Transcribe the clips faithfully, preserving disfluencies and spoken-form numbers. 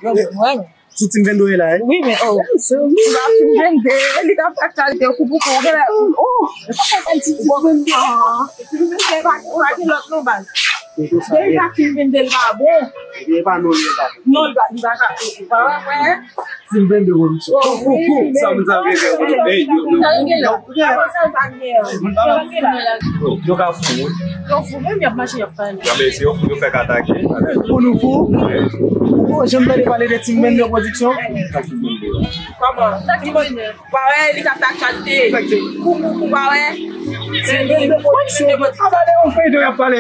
Yo, mwen. Sou Team Vendo e la, eh? Wi, men, oh. Ou pa Team Vendo, li t ap fè aktyalite kou pou kou. Ou gen lè, oh. Ou pa konprann ti Team Vendo. Ah. Team Vendo pa, ou pa gen lòt non, baz. Deja Team Vendo, li pa bon. Li pa non, li pa. Non, li pa, li pa ka, ou pa wè, wè. Team Vendo Production. Oh, kou, kou, kou. Sa moun sa vle fè. Ey, yo, yo. Yo ka fou, wi. Yo fou, menm y ap mache, y ap pale. Yo, men si yo fou, yo fèk atake. Pou nou fou? Ou janm tande pale de Team Vendo Production? Kòman? Sa ki bon? Ou pa wè, li t ap fè aktyalite. Kou pou kou, ou pa wè? Team Vendo Production. Ap pale yon feyton, y ap pale.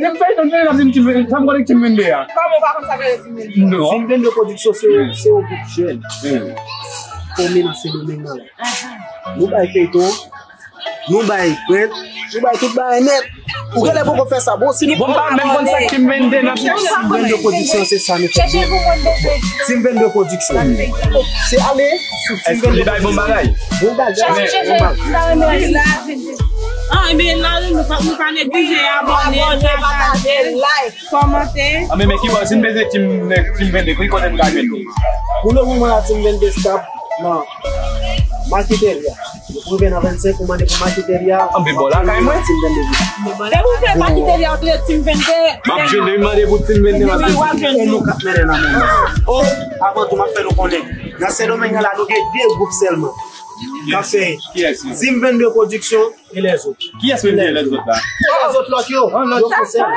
Yon feyton, y ap di m Team Vendo. Sa m konnen Team Vendo a. Kòman ou pa konn sa k rele Team Vendo? Non. Team Vendo Production, se, se yon gwoup jèn. Fòme nan Sendomeng nan. Nou bay feyton, nou bay prent, nou bay tout bagay nèt. Ou genlè poko fè sa, bon, si nou... Bon, m pa menm konn sa k Team Vendo nan. Team Vendo Production, se sa nou fè. Team Vendo Production. Se ale sou Team Vendo Production. Bon bagay. Bon bagay. Ah, men la, nou pa, nou pa neglije abòne, pataje, like, kòmante. Ah, men, men ki bò, si n bezwen Team, Team Vendo, ki kote n ka jwenn nou? Pou le moman la, Team Vendo stab nan Marqueteria. Ou rive nan vennsenk, ou mande pou Marqueteria. Anben bò lakay mwen. Team Vendo. Depi ou fè Marqueteria, ou te Team Vendo. M ap jwenn li, mande pou Team Vendo, m ap jwenn li. Epi w ap jwenn li. Nou k ap mennen nan men nou. Oh, avan tou, m ap fè nou konnen. Nan Sendomeng nan la, nou gen de gwoup sèlman k ap fè Team Vendo Production e lèzòt. Kiyès menm ki lèzòt la? E lèzòt lòt yo. Yo fè sèl.